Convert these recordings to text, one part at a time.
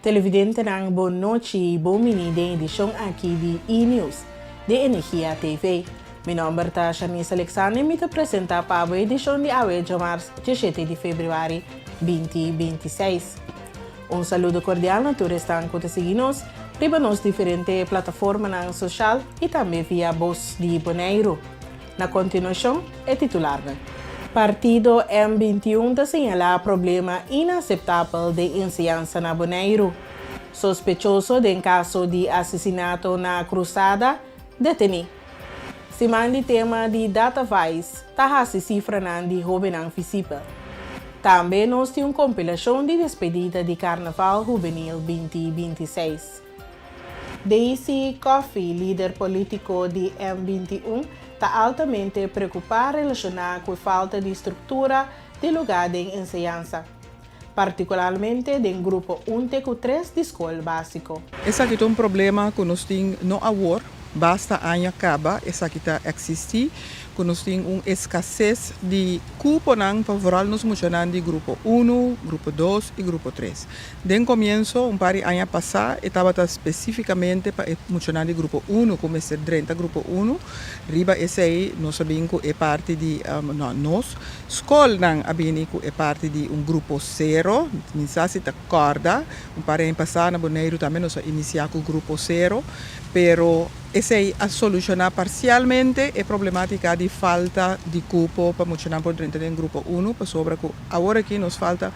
Televidentenan bon nochi y bon bini den edicion aki di E-News di Energia TV. Mi nomber ta Shanice Alexander y mi ta presenta pa bo edicion di awe djamars 17 di februari 2026. Un saludo cordial na tur esnan cu ta sigui nos riba nos diferente plataformanan social y tambe via Bos di Boneiru. Na continuacion e titularnan. Partido M 21 ta señala problema inaceptabel den enseñansa na Boneiru. Sospechoso den caso di asesinato na Cruzada, deteni. Siman di tema di DataVice ta haci cifranan di hobennan visibel. Tambe nos tin un compilacion di despedida di Carnaval Hubenil 2026. Daisy Coffie, lider politico di M 21, ta altamente preocupa relaciona cu falta di structura di lugar den enseñansa, particularmente den grupo 1 cu 3 di scol basico. Esaki ta un problema cu nos tin no awor, basta aña caba esaki ta existi, cu nos tin un escasez di cuponan pa vooral nos muchanan di grupo 1, grupo 2 y grupo 3. Den comienso, un par di aña pasa, e tabata specificamente pa e muchanan di grupo 1, cu mester drenta grupo 1. Riba esey nos a bin cu e parti di, no, nos scolnan a bini cu e parti di un grupo 0. Mi sa si ta corda, un par di aña pasa na Boneiru tambe nos a inicia cu grupo 0, pero esey a soluciona parcialmente e problematica di falta di cupo pa muchanan por drenta den grupo 1, pasobra cu awor aki nos falta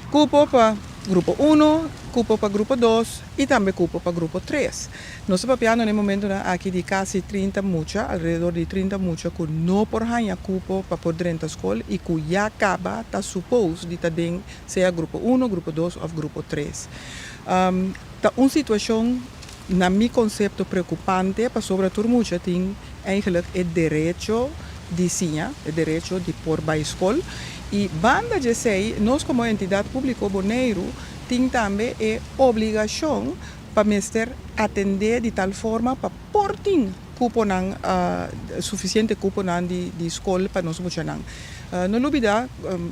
cupo pa grupo 1, cupo pa grupo 2 y tambe cupo pa grupo 3. Nos ta papiando na e momentonan aki di casi 30 mucha, alrededor di 30 mucha cu no por haya cupo pa por drenta scol y cu ya caba ta suppose di ta den sea grupo 1, grupo 2 of grupo 3. Ta un situacion na mi concepto preocupante, pasobra tur mucha tin eigenlijk e derecho di siña, e derecho di por bay scol. Y banda di esey, nos como entidad publico Boneiru tin tambe e obligacion pa mester atende di tal forma pa por tin cuponan, suficiente cuponan di scol pa nos muchanan. No lubida,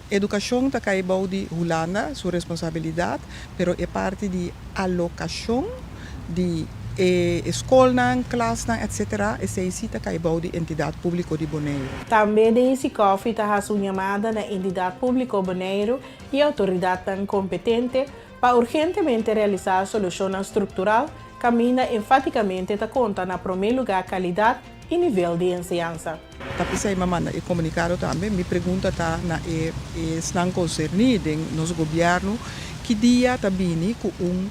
educacion ta cay bou di Hulanda, su responsabilidad, pero e parti di alocacion di e scolnan, klasnan, etc., esey si ta cay bou di entidad publico di Boneiru. Tambe Daisy Coffie ta haci un yamada na entidad publico Boneiru y autoridadnan competente pa urgentemente realisa solucionnan structural caminda enfaticamente ta conta na prome lugar calidad y nivel di enseñansa. Ta p'esei mi a manda e comunicado tambe. Mi pregunta ta na e esnan concerni den nos gobierno, ki dia ta bini cu un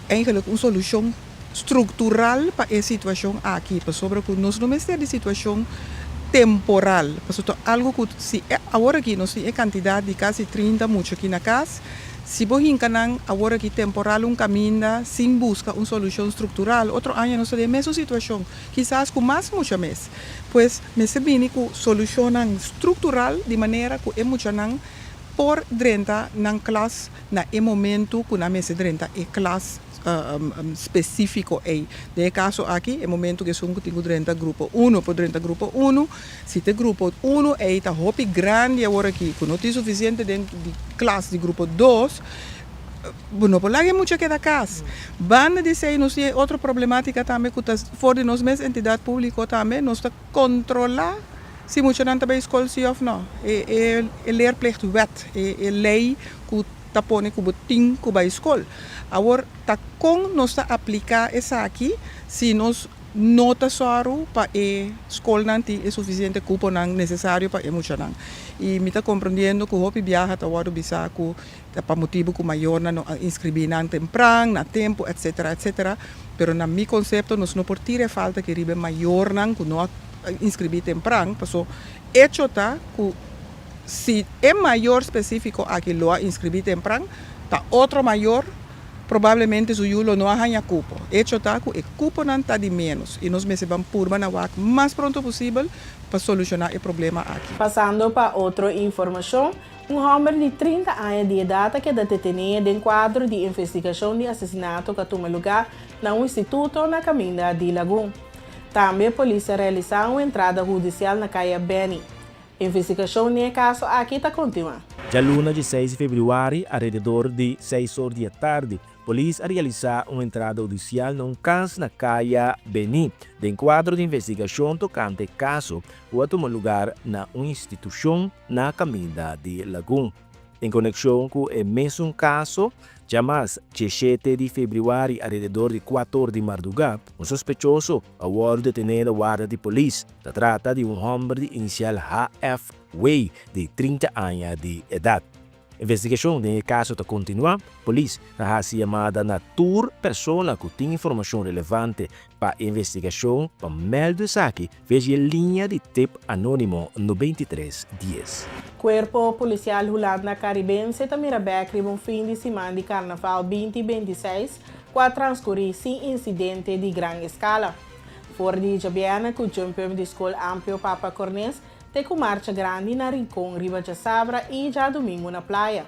eigenlijk un solucion structural pa e situacion aki, pasobra cu nos no mester di situacion temporal, pasobra ta algo cu si awor aki nos tin e cantidad di casi 30 mucha aki na cas, si bo hinca nan awor aki temporal un caminda sin busca un solucion structural, otro aña nos ta den e mesun situacion, kisas cu mas mucha mes. Pues mester bini cu solucionnan structural di manera cu e muchanan por drenta nan klas na e momento cu nan mester drenta e klas specifico ey. Den e caso aki, e momento cu esun cu tin cu drenta grupo 1 por drenta grupo 1. Si te grupo 1 ey ta hopi grandi awor aki, cu no tin suficiente den di klas di grupo 2, bo no por laga e mucha keda cas. Banda di esey nos tin e otro problematica tambe cu ta for di nos mes entidad publico tambe, nos ta controla si muchanan ta bay scol si of no. E leerplichtwet, e ley cu ta pone cu bo tin cu bay scol. Awor ta con nos ta aplica esaki si nos no ta soru pa e scolnan tin e suficiente cuponan necesario pa e muchanan? Y mi ta comprendiendo cu hopi biaha ta wordo bisa cu ta pa motibo cu mayornan no a inscribi nan tempran, na tempo, etcetera, etcetera. Pero na mi concepto nos no por tira e falta aki riba e mayornan cu no a inscribi tempran, paso hecho ta cu si e mayor specifico aki lo a inscribi tempran, ta otro mayor probablemente su yu lo no a haña cupo. Hecho ta cu e cuponan ta di menos y nos mester ban purba na wak mas pronto posibel pa soluciona e problema aki. Pasando pa otro informacion, un homber di 30 aña di edad a keda deteni den cuadro di investigacion di asesinato cu a tuma lugar na un instituto na caminda di Lagun. Tambe polis a realisa un entrada hudicial na Caya Benny. Investigashon den e kaso aki ta kontinuá. Djaluna di seis di febrüari, alrededor di seis or di e tardi, polis a realisá un entrada hudisial na un kas na Kaya Bení, den kuadro di investigashon tokante e kaso ku a tuma lugar na un institushon na kaminda di Lagun. Den konekshon ku e mesun kaso, djamas diesshete di febrüari alrededor di kuator di mardugá, un sospechoso a wòrdu detené na warda di polis. Ta trata di un hòmber di inisial HFW di 30 aña di edat. Investigashon den e kaso ta kontinuá. Polis ta hasi yamada na tur persona ku tin informashon relevante pa e investigashon pa mèldu esaki via di e liña di tip anónimo 93 dies. Kuerpo Polisial Hulanda Karibense ta mira bèk riba un fin di siman di Karnaval 2026 ku a transkurí sin insidente di gran eskala. For di djabièrnè ku djumpium di Skol Amplio Papa Cornes te ku marcha grandi na Rincon riba djasabra i djadumingu na Playa.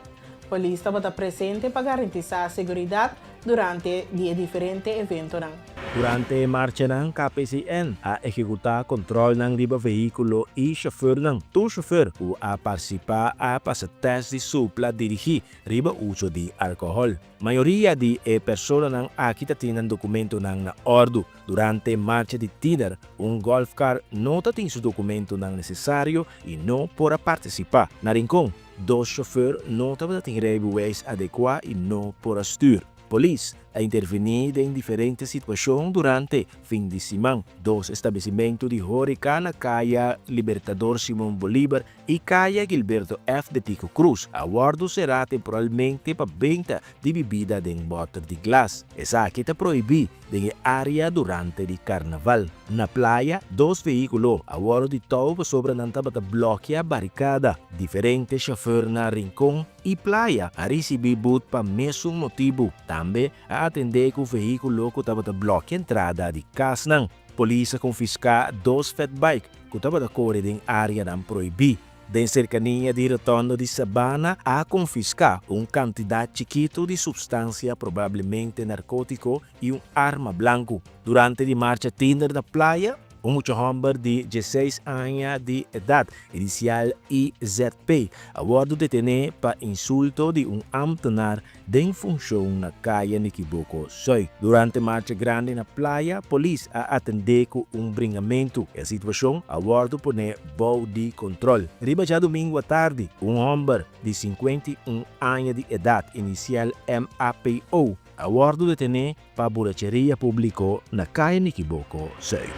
Polis tabata presente pa garantisá seguridat durante di e diferente eventonan. Durante e marchanan KPCN a ehekutá kòntròlnan riba vehíkulo i shofùrnan. Tur shofùr ku a partisipá a pasa tèst di supla dirigí riba uso di alkohòl. Mayoria di e personanan aki ta tin nan dokumentonan na òrdu. Durante marcha di tiner, un golfkar no ta tin su dokumentonan nesesario i no por a partisipá. Na Rincon, dos shofùr no tabata tin reibewijs adekuá i no por a stür. Polis a intervení den diferente situashon durante fin di siman. Dos establesimentu di hóreka na Kaya Libertador Simon Bolívar i Kaya Gilberto F. de Tico Cruz a wòrdu será temporalmente pa benta di bibida den bòter di glas. Esaki ta prohibí den e área durante di karnaval. Na Playa, dos vehíkulo a wòrdu di tou pasobra nan tabata blòkia barikada. Diferente shofùr na Rincon i Playa a risibí but pa mesun motibu. Tambe a atendé ku vehíkulo ku tabata blòkia entrada di kasnan. Polis a konfiská dos fatbike ku tabata kore den áreanan prohibí. Den serkania di rotondo di Sabana a konfiská un kantidat chikitu di supstansia probablemente narkótiko i un arma blanku. Durante di marcha tiner na Playa, un mucha hòmber di diesseis aña di edat, inisial IZP, a wòrdu detené pa insulto di un ámtenar den funshon na Kaya Nikiboko Zuid. Durante marcha grandi na Playa, polis a atendé ku un bringamentu. E situashon a wòrdu poné bou di kontrol. Riba djadumingu atardi, un hòmber di 51 aña di edat, inisial MAPO, a wòrdu detené pa buracheria públiko na Kaya Nikiboko Zuid.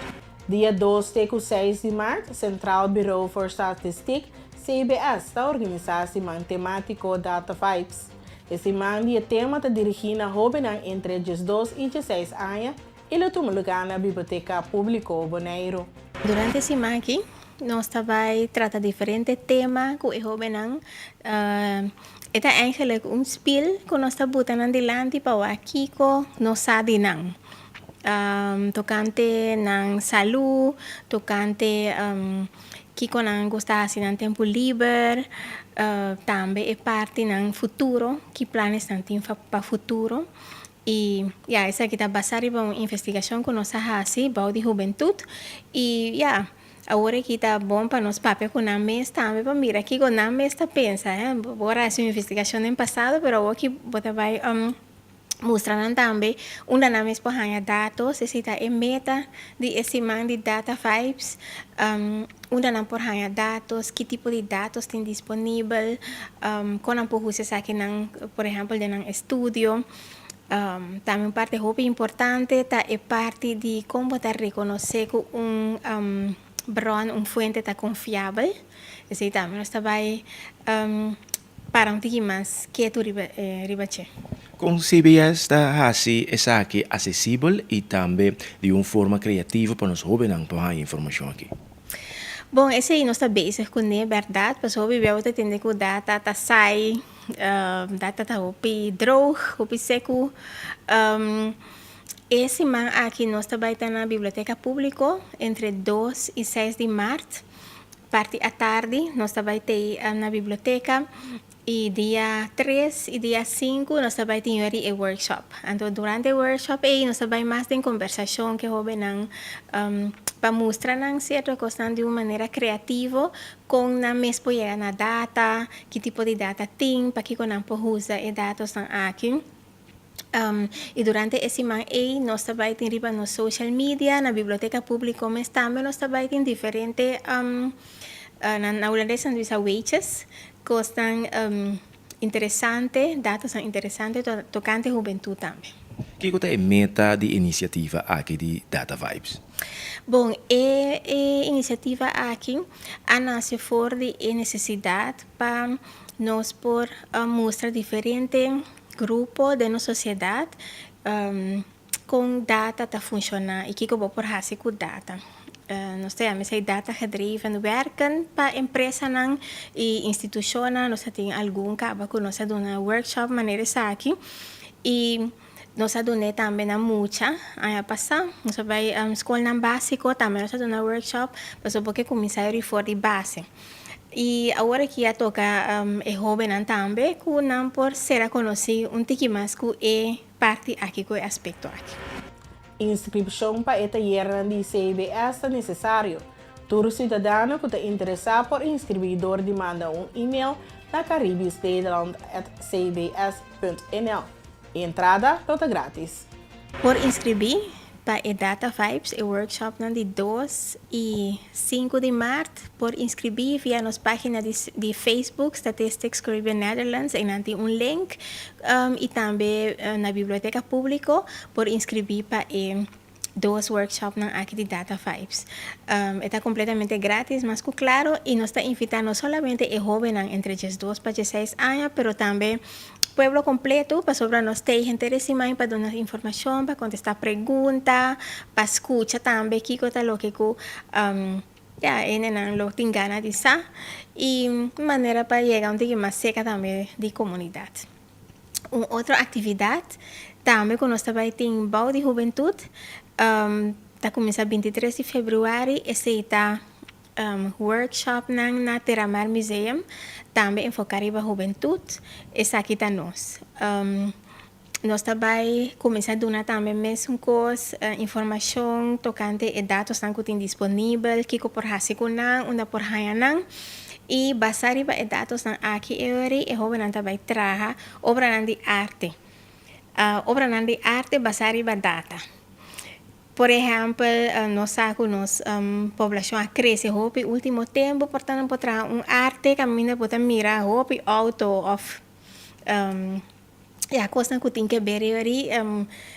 Dia 2 te ku 6 di mart, Centraal Bureau voor Statistiek, CBS, ta organisá siman temátiko Data Vibes. E siman di e tema ta dirigí na hóbennan entre 12 i 16 aña i lo tuma lugá na Biblioteka Públiko Boneiru. Durante e siman aki nos ta bai trata diferente tema ku e hóbennan. E ta eigenlijk un spil ku nos ta buta nan dilanti pa wak kiko nos sa di nan. Tokante nan salú, tokante kiko nan gusta hasi nan tempu liber, tambe e parti nan futuro, ki planes nan tin pa futuro. I ya, esaki ta basá riba un investigashon ku nos a hasi bou di hubentut. I ya, awor aki ta bon pa nos papia ku nan mes tambe pa mira kiko nan mes ta pensa. Bo a hasi un investigashon den pasado, pero awor aki bo ta bai mustra nan tambe unda nan mes por haña datos. Esei ta e meta di e siman di Data Vibes, unda nan por haña datos, ki tipo di datos tin disponibel, kon nan por usa esakinan, por ehèmpel den nan estudio. Tambe un parti hopi importante ta e parti di kon bo ta rekonosé ku un bron, un fuente ta konfiabel. Esei tambe nos ta bai para un tiki mas ketu riba riba dje. Kon CBS ta hasi esaki asesibel i tambe di un forma kreativo pa nos hóbennan por haña informashon aki? Bon, esei nos ta bezig kuné, bèrdat, pasobra hopi bia bo ta tende ku data ta saai, data ta hopi droog, hopi seku. E siman aki nos ta bai ta na Biblioteka Públiko entre 2 i 6 di mart. Parti atardi nos ta bai tei na biblioteka i dia tres i dia sinku nos ta bai tin yori e workshop. Anto durante e workshop ei nos ta bai mas den kombersashon ku e hobennan pa mustra nan sierto kosnan di un manera kreativo kon nan mes por yega na data, ki tipo di data tin, pakiko nan por usa e datosnan aki. I durante e siman ei nos ta bai tin riba nos social media, na Biblioteka Públiko mes tambe nos ta bai tin diferente, na hulandes nan ta bisa weetjes, kosnan interesante, datonan interesante tokante hubentut tambe. Kiko ta e meta di e inisiativa aki di Data Vibes? Bon, e inisiativa aki a nase for di e nesesidat pa nos por mustra diferente grupo den nos sosiedat kon data ta funshoná i kiko bo por hasi ku data. Nos ta yama esei data gedreven werken pa empresanan i institushonnan. Nos a tin algun kaba ku nos a duna workshop manera esaki i nos a dun'é tambe na mucha aña pasá. Nos a bai skolnan básiko tambe nos a duna workshop pasobra bo ke kuminsá eri for di base. I awor aki a toka e hóbennan tambe ku nan por sera konosí un tiki mas ku e parti aki, ku e aspekto aki. Inskripshon pa e tayernan di CBS ta nesesario. Tur siudadano ku ta interesá por inskribí dor di manda un email na caribischnederland@cbs.nl. E entrada lo ta grátis. Por inskribí pa e Data Vibes, e workshopnan di dos i sinku di mart. Por inskribí via nos página di di Facebook Statistics Caribbean Netherlands, einan tin un link, i tambe na Biblioteka Públiko por inskribí pa e dos workshopnan aki di Data Vibes. E ta kompletamente grátis, mas ku klaro, i nos ta invitá no solamente e hóbennan entre diesdos pa diesseis aña, pero tambe pueblo kompleto, pasobra nos t'ei henter e siman pa duna informashon, pa kontestá pregunta, pa skucha tambe kiko ta loke ku ya e hendenan lo tin gana di sa, i manera pa yega un tiki mas serka tambe di komunidat. Un otro aktividat tambe ku nos ta bai tin bou di hubentut ta kuminsá bintitres di februari, esei ta workshopnan na Terramar Museum, tambe enfoká riba hubentut, esaki ta nos. Nos ta bai kuminsá duna tambe mesun kos, informashon tokante e datosnan ku tin disponibel, kiko por hasi ku nan, unda por haña nan. I basá riba e datosnan aki e ora e hóbennan ta bai traha obranan di arte. Obranan di arte basá riba data. Por ehèmpel, nos sa ku nos poblashon a krese hopi último tempu, por tanto por traha un arte kaminda bo ta mira hopi outo òf Ya, kosnan ku tin ke ber riba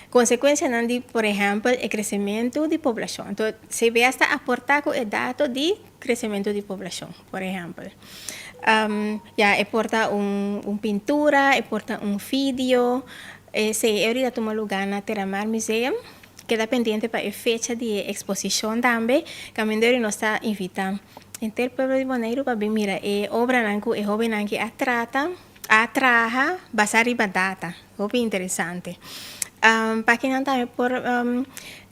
konsekuensianan di, por ehèmpel, e kresementu di poblashon. Anto, CBS ta aportá ku e dato di kresementu di poblashon, por ehèmpel. Ya, e por ta un un pintura, e por ta un video. Esei e orita tuma lugá na Terramar Museum. Keda pendiente pa e fecha di e eksposishon tambe. Kaminda ori nos ta invitá henter pueblo di Boneiru pa bin mira e obranan ku e hóbennan ki a trata. A traha basá riba data. Hopi interesante. Pa kinan tambe por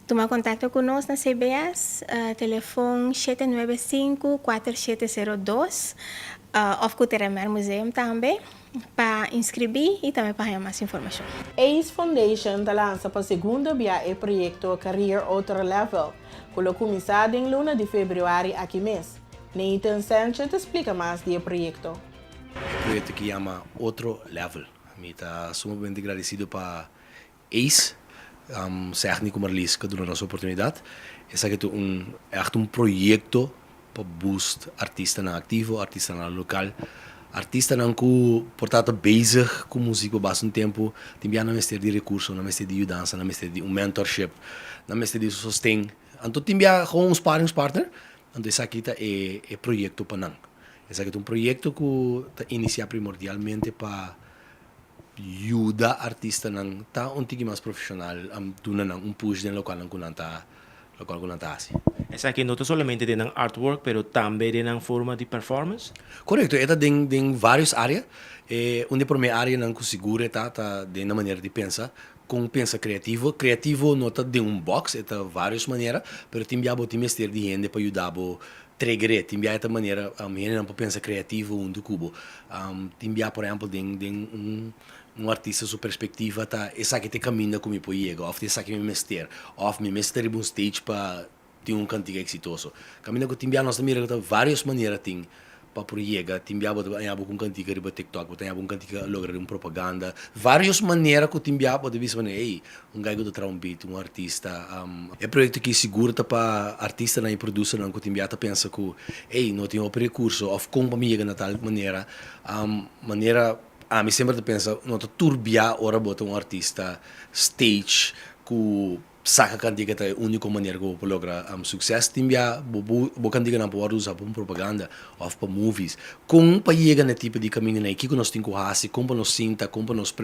tuma kontakto ku nos na CBS, telefon shete nuebe sinku, kuater shete sero dos, òf ku Terramar Museum tambe pa inskribí i tambe pa haña mas informashon. Ace Foundation ta lansa pa segundo bia e proyekto Career Otro Level, ku lo kuminsá den luna di febrüari aki mes. Nathan Sanchez ta splika mas di e proyekto. E proyecto ki yama Otro Level. Mi ta sumamente gradecido pa Ace, Segni cu Marlies cu a duna nos oportunidad. Esaki ta un echt un proyecto pa boost artistanan activo, artistanan local, artistanan cu por ta ta bezig cu music pa basta un tempo. Tin bia nan mester di recurso, nan mester di yudansa, nan mester di un mentorship, nan mester di sosten. Anto tin bia gewoon un sparringspartner. Anto esaki ta e proyecto pa nan. Esaki ta un proyekto ku ta inisiá primordialmente pa yuda artistanan ta un tiki mas profeshonal, duna nan un push den lokual nan ku nan ta lokual ku nan ta hasi. Esaki no ta solamente den nan artwork pero tambe den nan forma di performance? Korekto, e ta den den vários área. E un di e promé áreanan ku sigur e ta ta den nan manera di pensa, kon pensa kreativo. Kreativo no ta den un box, e ta vários manera, pero tin bia bo tin mester di hende pa yuda bo. trigger'é. Tin bia e ta manera hendenan por pensa kreativo huntu ku bo. Tin bia por ehèmpel den den un un artista su perspektiva ta esaki ta e kaminda ku mi por yega òf ta esaki mi mester òf mi mester ta riba un stage pa tin un kantika eksitoso. Kaminda ku tin bia nos ta mira ku ta vários manera tin pa por yega. Tin bia bo ta haña bo ku un kantika riba TikTok, bo ta haña bo un kantika a logra den un propaganda. Vários manera ku tin bia bo ta bisa manera, ey, un guy ku ta traha un beat, un artista. E proyekto aki sigur ta pa artistanan i producernan ku tin bia ta pensa ku, ey, no tin hopi rekurso òf kon pa mi yega na tal manera. Manera ami semper ta pensa, no ta tur bia ora bo ta un artista stage ku Saka kantika ta e úniko manera ku bo por logra sukses. Tin bia bo bo kantikanan por wòrdu usá pa un propaganda òf pa movies. Kon pa yega na e tipo di kamindanan ei? Kiko nos tin ku hasi? Kon pa nos sinta? Kon pa nos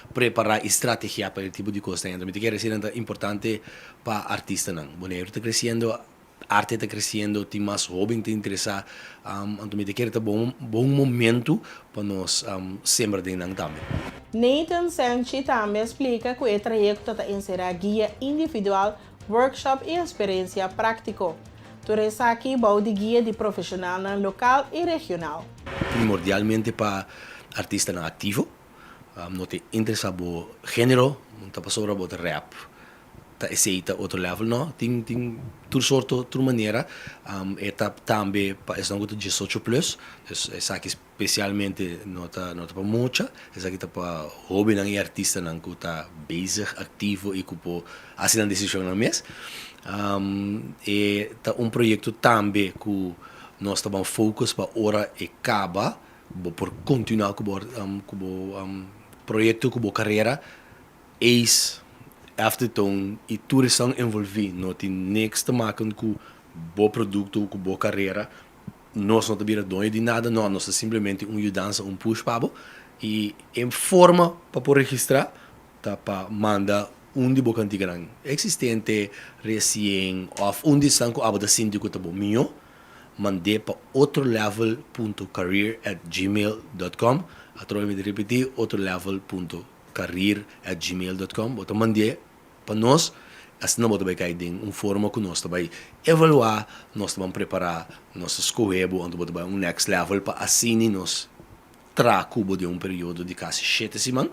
prepará i strategiá pa e tipo di kosnan ei? Mi ta kere esei ta importante pa artistanan. Boneiru ta kresiendo. Arte ta creciendo, tin mas hoben ta interesa, anto mi ta kere ta bon bon momento pa nos sembra den nan tambe. Nathan Senchi tambe a splica cu e trayecto ta encera guia individual, workshop y experiencia practico. Tur esaki bou di guia di profesionalnan local y regional. Primordialmente pa artistanan activo, no ta interesa bo genero, ta pasobra bo ta rap Ta esey ta otro level no tin tin tur sorto tur manera e ta tambe pa esnan ku ta diesocho plus dus esaki spesialmente no ta no ta pa mucha esaki ta pa hobennan i artistanan ku ta bezig aktivo i ku por hasi nan desishonnan mes e ta un proyekto tambe ku nos ta ban focus pa ora e kaba bo por kontinua ku bo ku bo proyekto ku bo karera. Ace, Aftertone y tur esnan envolvi no tin niks te maken cu bo producto o cu bo carera, nos no ta bira doño di nada, no, nos ta simplemente un yudansa, un push pa bo y e forma pa por registra ta pa manda un di bo canticanan existente, recien of un di esnan cu abo ta sinti cu ta bo miyo, mand'e pa otrolevel punto career at gmail dot com, atrobe mi ta ripiti otrolevel punto. Career at gmail dot com bo ta mand'é pa nos, asina bo ta bai kai den un forma ku nos ta bai evaluá, nos ta ban prepará, nos ta skohé bo anto bo ta bai un next level pa asina nos traha ku bo den un periodo di kasi shete siman.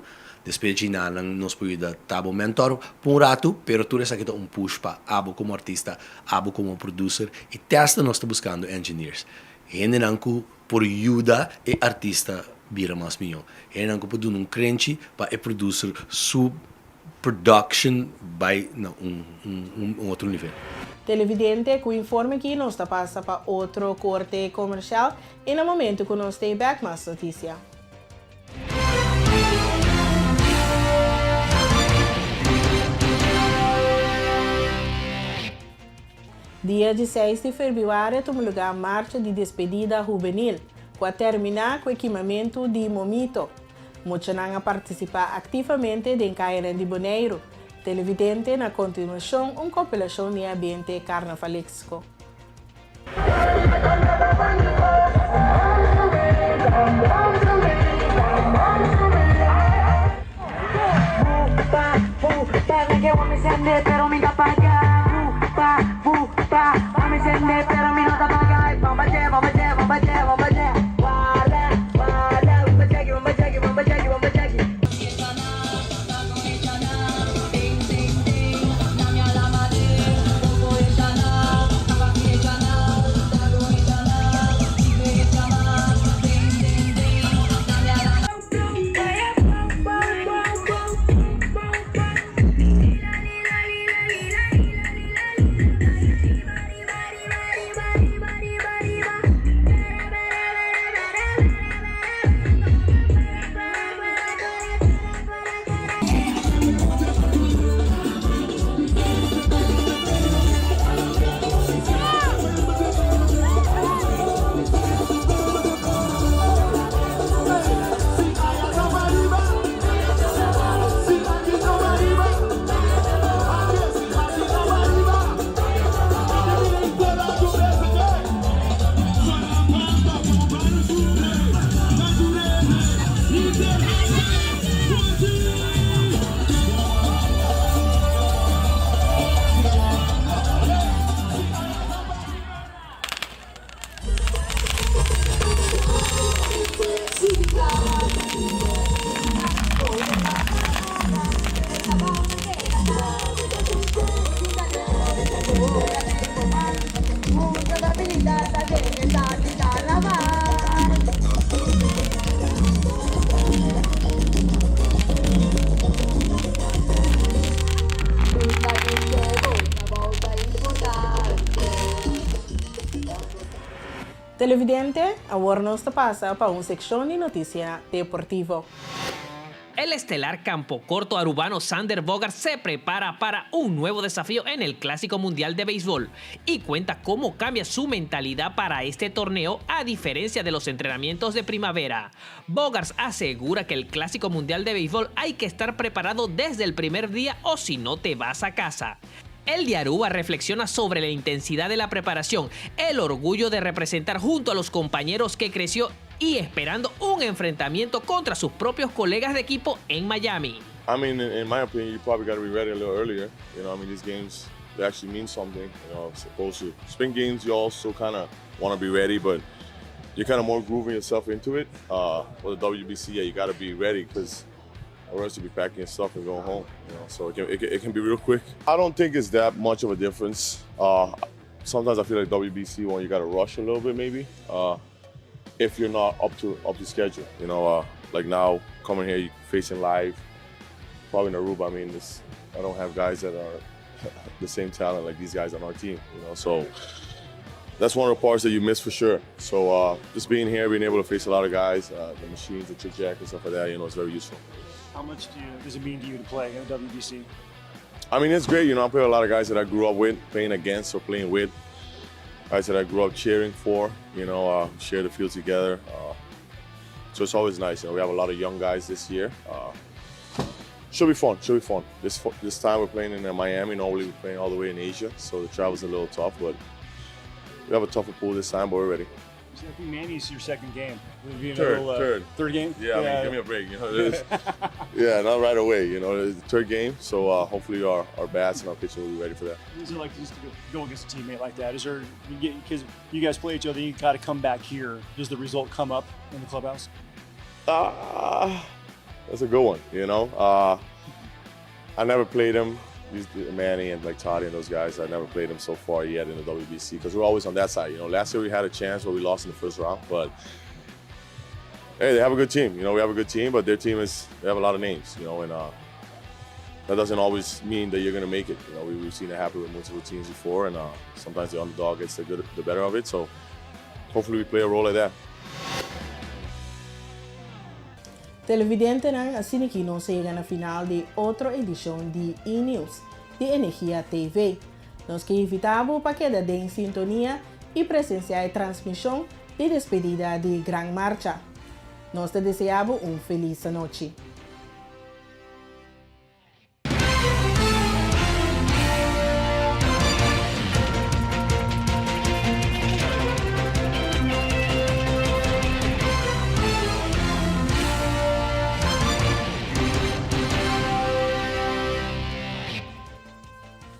Despues djinanan nos por yuda ta bo mentor pa un ratu, pero tur esaki ta un push pa abo komo artista, abo komo producer i te asta nos ta buskando engineers, hendenan ku por yuda e artista bira mas mihó. Hendenan ku por duna un krenchi pa e producer su production bai na un un otro nivel. Televidente, ku informe aki nos ta pasa pa otro korte komersial i na momento ku nos stay back mas notisia. Dia di seis di febrüari a tuma lugá marcha di despedida hubenil, ku a terminá ku e kimamentu di momito. Muchanan a partisipá aktivamente den kayanan di Boneiru. Televidente, na kontinuashon un kompilashon di e ambiente karnavaleksko. Televidente, awor nos ta pasa pa un sekshon di notisia deportivo. El estelar campocorto arubano Xander Bogaerts se prepara para un nuevo desafío en el Clásico Mundial de Béisbol y cuenta cómo cambia su mentalidad para este torneo a diferencia de los entrenamientos de primavera. Bogaerts asegura que el Clásico Mundial de Béisbol hay que estar preparado desde el primer día o si no te vas a casa. El de Aruba reflexiona sobre la intensidad de la preparación, el orgullo de representar junto a los compañeros que creció y esperando un enfrentamiento contra sus propios colegas de equipo en Miami. I mean, in my opinion, you probably got to be ready a little earlier. I mean, these games, they actually mean something. Supposed to spring games, you also kind of want to be ready, but you're kind of more grooving yourself into it. For the WBC, yeah, you got to be ready because or else you'll be packing your stuff and going home. So it can be real quick. I don't think it's that much of a difference. Sometimes I feel like WBC one, you got to rush a little bit maybe if you're not up to schedule. Like now coming here, you facing live, probably in Aruba. I mean, this I don't have guys that are the same talent like these guys on our team. So that's one of the parts that you miss for sure. So just being here, being able to face a lot of guys, the machines, the chit chat and stuff like that, it's very useful. How much does it mean to you to play in the WBC? I mean, it's great. I play with a lot of guys that I grew up with, playing against or playing with, guys that I grew up cheering for. Share the field together. So it's always nice. We have a lot of young guys this year. Should be fun. Should be fun. This time we're playing in Miami. Normally we're playing all the way in Asia, so the travel's a little tough, but we have a tougher pool this time, but we're ready. I think Manny's your second game. Would be Third, little, third. Third game? Yeah, I mean, give me a break. Yeah, not right away. It's the third game, so hopefully our bats and our pitching will be ready for that. What is it like just to go against a teammate like that? Is there, you get, because you guys play each other, you got to come back here. Does the result come up in the clubhouse? That's a good one. I never played him. These Manny and like Toddy and those guys, I never played them so far yet in the WBC because we're always on that side. Last year we had a chance where we lost in the first round, but hey, they have a good team. We have a good team, but their team is, they have a lot of names. And that doesn't always mean that you're gonna make it. We've seen it happen with multiple teams before, and sometimes the underdog gets the better of it. So hopefully we play a role like that. Televidentenan, asina aki nos a yega na final di otro edishon di E-News, di Energia TV. Nos ke invitá pa keda den sintonia i presensiá e transmishon di despedida di Gran Marcha. Nos ta deseá un felis nochi.